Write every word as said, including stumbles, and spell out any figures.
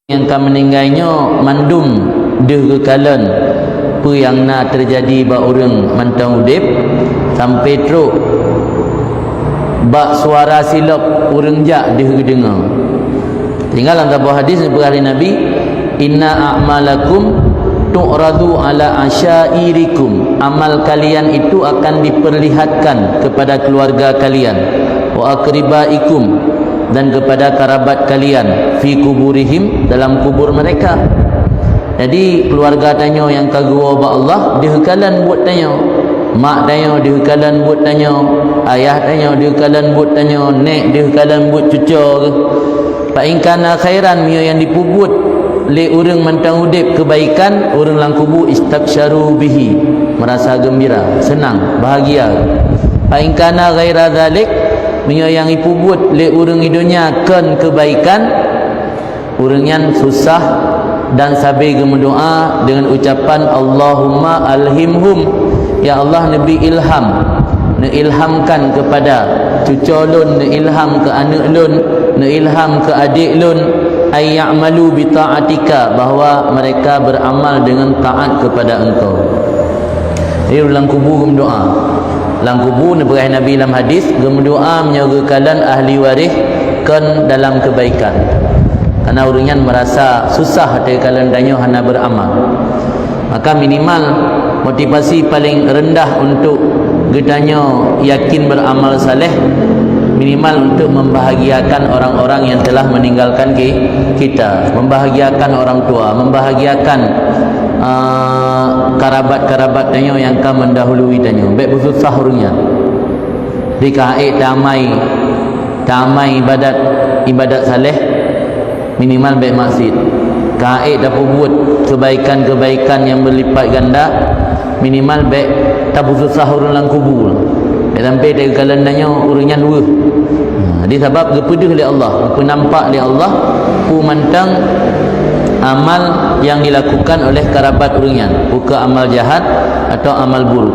nyang ka meuninggai nyoe mandum deuh geukalon peue nyang na teujadi bak ureuëng mantong udeb, sampai trok bak suara silop ureuëng jak deuh geudeungoe. Tinggai lam saboh hadis neupeugah lé Nabi, "Inna a'malakum tu'radu ala asyairikum." Amal kalian itu akan diperlihatkan kepada keluarga kalian, "wa aqribaikum," dan kepada karabat kalian, "fi kuburihim," dalam kubur mereka. Jadi, keluarga tanyoe nyang ka geuwoe bak Allah, deuh kalon buet tanyoe. Mak tanyoe deuh kalon buet tanyoe, ayah tanyoe deuh kalon buet tanyoe, nek deuh kalon buet cucoe geuh. Fa in kana khairan, meunyoe nyang jipeubuet lé ureuëng mantong udeb keubaikan, ureuëng lam kubu istabsyaru bihi, meurasa geumbira, seunang, bahagia. Fa in kana ghaira dzalik, meunyoe nyang jipeubuet lé ureuëng di donya kon keubaikan, ureuëng nyan susah dan sabe geumeudoá deungon ucapan, "Allahumma alhimhum," ya Allah, neubi ilham, neuilhamkan kepada cucoe lôn, neuilham keu aneuëk lôn, neuilham keu adék lôn, "ay ya'malu bi ta'atika," bahwa mereka beramal dengan taat kepada Engkau. Jadi, ureuëng lam kubu geumeudoá. Lam kubu, neupeugah Nabi lam hadis, geumeudoá meunyoe geukalon ahli waréh kon dalam keubaikan. Karena ureuëng nyan meurasa susah watée kalon tanyoe hana beramal. Maka, minimal motivasi paling rendah untuk geutanyoe yakin beramal saleh, minimal untuk membahagiakan orang-orang yang telah meninggalkan ki-, kita, membahagiakan orang tua, membahagiakan, eh, karabat-karabat tanyoe nyang ka mendahului tanyoe. Bék beususah ureuëng nyan. Di ka ék tamai, tamai ibadat, ibadat saleh, minimal bék maksiat. Ka ék tapeubuet kebaikan-kebaikan nyang berlipat ganda, minimal bék tapeususah ureuëng lam kubu. Bék sampai teukalon tanyoe ureuëng nyan weueh. Ha, di sabab geupeudeuh lé Allah, geupeunampak lé Allah peue mantong amal nyang dilakukan oleh karabat ureuëng nyan, bukon amal jahat atau amal buruk.